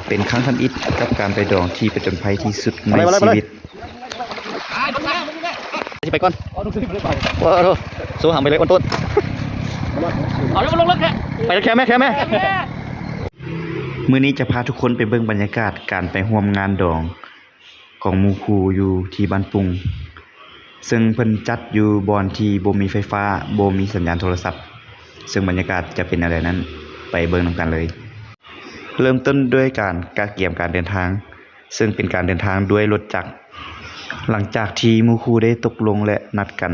ເປັນຄັ້ງທຳອິດກັບການໄປດອງທີ່ປະຈົນໄພທີ່ສຸດໃນຊີວິດ. ຊິໄປກ່ອນ. ໂອ້ໂຫ ໂຊຫຳໄປເລີຍ ໂອນໂຕນ. ເອົາລົງ ລົງ ລົງແຄ່ ໄປແຄ່ແມ່ ແຄ່ແມ່. ມື້ນີ້ຈະພາທຸກຄົນໄປເບິ່ງບັນຍາກາດການໄປຮ່ວມງານດອງຂອງໝູ່ຄູ່ຢູ່ທີ່ບ້ານປຸງ ເຊິ່ງເພິ່ນຈັດຢູ່ບ່ອນທີ່ບໍ່ມີໄຟຟ້າ, ບໍ່ມີສັນຍານໂທລະສັບ, ເຊິ່ງບັນຍາກາດຈະເປັນແນວໃດນັ້ນ ໄປເບິ່ງນຳກັນເລີຍ. ເລີ່ມຕົ້ນດ້ວຍການກະກຽມການເດີນທາງ ເຊິ່ງເປັນການເດີນທາງດ້ວຍລົດຈັກ. ຫຼັງຈາກທີ່ໝູ່ຄູ່ໄດ້ຕົກລົງ ແລະ ນັດກັນ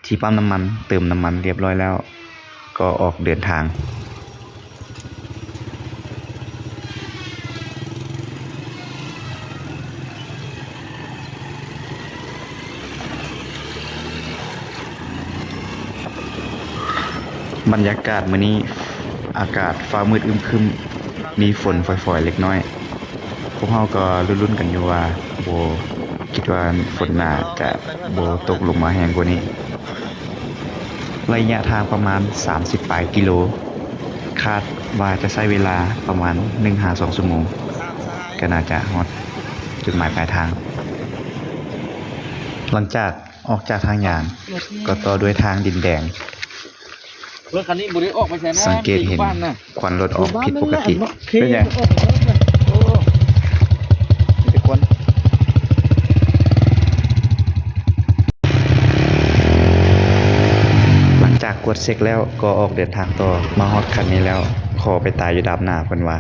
ທີ່ປ້ຳນ້ຳມັນ ເຕີມນ້ຳມັນລຽບຮ້ອຍແລ້ວ ກໍອອກເດີນທາງ. ບັນຍາກາດມື້ນີ້ ອາກາດຟ້າມືດອຶ້ມຄຶ້ມ ມີຝົນຝອຍໆເລັກນ້ອຍ. ພວກເຮົາກໍລຸ້ນໆກັນຢູ່ວ່າ ບໍ່ຄິດວ່າຝົນໜ້າຈະບໍ່ຕົກລົງມາແຮງກວ່ານີ້. ໄລຍະທາງປະມານສາມສິບປາຍກິໂລ, ຄາດວ່າຈະໃຊ້ເວລາປະມານໜຶ່ງຫາສອງຊົ່ວໂມງ ກໍໜ້າຈະຮອດຈຸດໝາຍປາຍທາງ. ຫຼັງຈາກອອກຈາກທາງຍາງ ກໍຕໍ່ດ້ວຍທາງດິນແດງ. ລົດຄັນນີ້ບໍ່ໄດ້ອອກໄປໃສນະ ສັງເກດເຫັນ ຢູ່ບ້ານນະ ຄວັນລົດອອກຜິດປົກກະຕິ. ເປັນຫຍັງ? ໂອ້ ມີແຕ່ຄວັນ. ຫຼັງຈາກກວດເຊັກແລ້ວກໍອອກເດີນທາງຕໍ່. ມາຮອດຄັນນີ້ແລ້ວ ຂໍໄປຕາຍຢູ່ດາບໜ້າ ເພິ່ນວ່າ.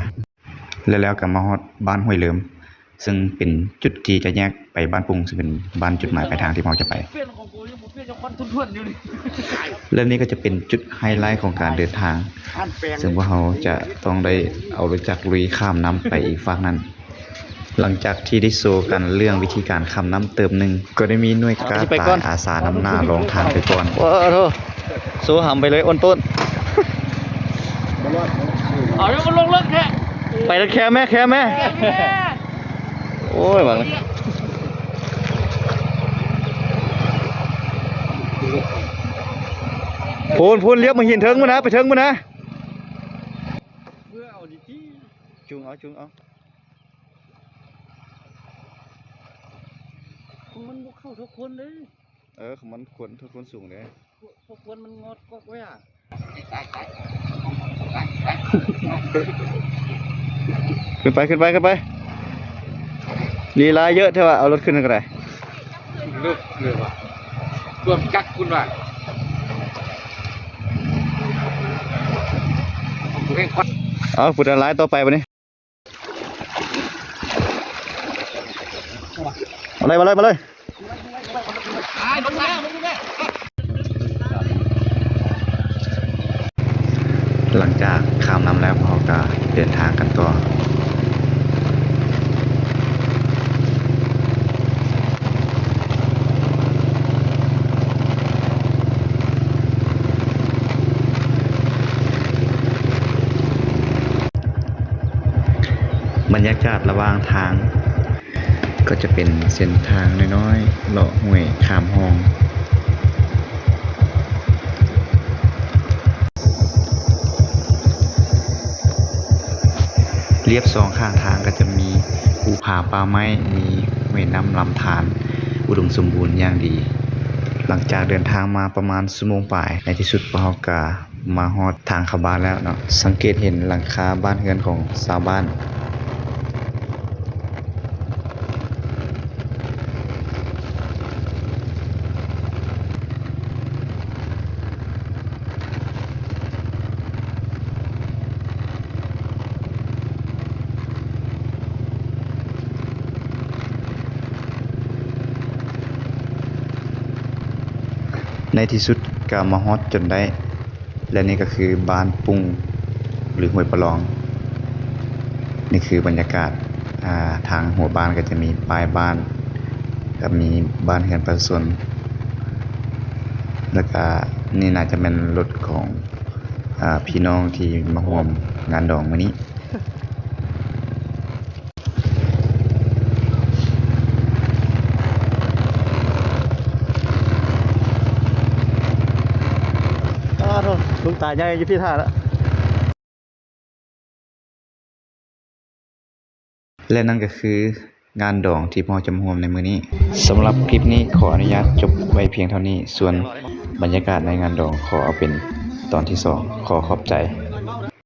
ແລ້ວ ແລ້ວກໍມາຮອດບ້ານຫ້ວຍເລີມ ເຊິ່ງເປັນຈຸດທີ່ຈະແຍກໄປບ້ານປຸງ ເຊິ່ງເປັນບ້ານຈຸດໝາຍປາຍທາງທີ່ພວກເຮົາຈະໄປ. ແລ້ວນີ້ກໍຈະເປັນຈຸດໄຮໄລຂອງການເດີນທາງ ເຊິ່ງພວກເຮົາຈະຕ້ອງໄດ້ເອົາລົດຈັກລຸຍຂ້າມນ້ຳໄປອີກຟາກນັ້ນ. ຫຼັງຈາກທີ່ໄດ້ໂຊກັນເລື່ອງວິທີການຂ້າມນ້ຳເຕີບໜຶ່ງ ກໍໄດ້ມີໜ່ວຍກ້າຕາຍອາສານຳໜ້າລອງທາງໄປກ່ອນ. ໂອ້ໂຫ ໂຊຫຳໄປເລີຍ ໂອນໂຕນ. ເອົາ ມັນລົງເລິກແທ້ ໄປແຄ່ແມ່ ແຄ່ແມ່. ໂອ້ຍ ບັງ ພຸ້ນ ພຸ້ນ ລຽບມາຫີນເທິງພຸ້ນນະ ໄປເທິງພຸ້ນນະ. ຈູງເອົາ ຈູງເອົາ. ຂອງມັນບໍ່ເຂົ້າເທົ່າຄວນເດ້. ເອີ ຂອງມັນຄວນ ເທົ່າຄວນສູງເດ້. ເທົ່າຄວນມັນງອດກອກໄວ້ອະ. ຂຶ້ນໄປ ຂຶ້ນໄປ ຂຶ້ນໄປ. ລີລາເຍອະແທ້ວ່າ ເອົາລົດຂຶ້ນກໍໄດ້. ເລິກເລີຍວ່າ ຄວາມຈັກຄຸນວ່າ. ເອົາ ຜູ້ໃດຫຼາຍຕໍ່ໄປບັດນີ້. ມາເລີຍ ມາເລີຍ ມາເລີຍ. ຫຼັງຈາກຂ້າມນ້ຳແລ້ວ ພວກເຮົາກໍເດີນທາງກັນຕໍ່. ບັນຍາກາດລະຫວ່າງທາງ ກໍຈະເປັນເສັ້ນທາງນ້ອຍໆ ເລາະຫ້ວຍຂ້າມຮ່ອງ. ລຽບສອງຂ້າງທາງກໍຈະມີພູຜາປ່າໄມ້, ມີແມ່ນ້ຳລຳທານ ອຸດົມສົມບູນຢ່າງດີ. ຫຼັງຈາກເດີນທາງມາປະມານຊົ່ວໂມງປາຍ, ໃນທີ່ສຸດພວກເຮົາກໍມາຮອດທາງເຂົ້າບ້ານແລ້ວເນາະ. ສັງເກດເຫັນຫຼັງຄາບ້ານເຮືອນຂອງຊາວບ້ານ. ໃນທີ່ສຸດກໍມາຮອດຈົນໄດ້ ແລະ ນີ້ກໍຄືບ້ານປຸງ ຫຼື ຫ້ວຍປະລອງ. ນີ້ຄືບັນຍາກາດ ອ່າ ທາງຫົວບ້ານກໍຈະມີປ້າຍບ້ານ ກໍມີບ້ານເຮືອນປະຊາຊົນ ແລ້ວກໍນີ້ໜ້າຈະແມ່ນລົດຂອງ ອ່າ ພີ່ນ້ອງທີ່ມາຮ່ວມງານດອງມື້ນີ້. ອ້າໂທ້ ລຸງຕາໃຫຍ່ຢູ່ພີ້ທ່າລະ. ແລະນັ້ນກໍຄືງານດອງທີ່ພວກເຮົາຈະມາຮ່ວມໃນມື້ນີ້. ສຳລັບຄລິບນີ້ຂໍອະນຸຍາດຈົບໄວ້ພຽງເທົ່ານີ້, ສ່ວນບັນຍາກາດໃນງານດອງຂໍເອົາເປັນຕອນທີສອງ. ຂໍຂອບໃຈ.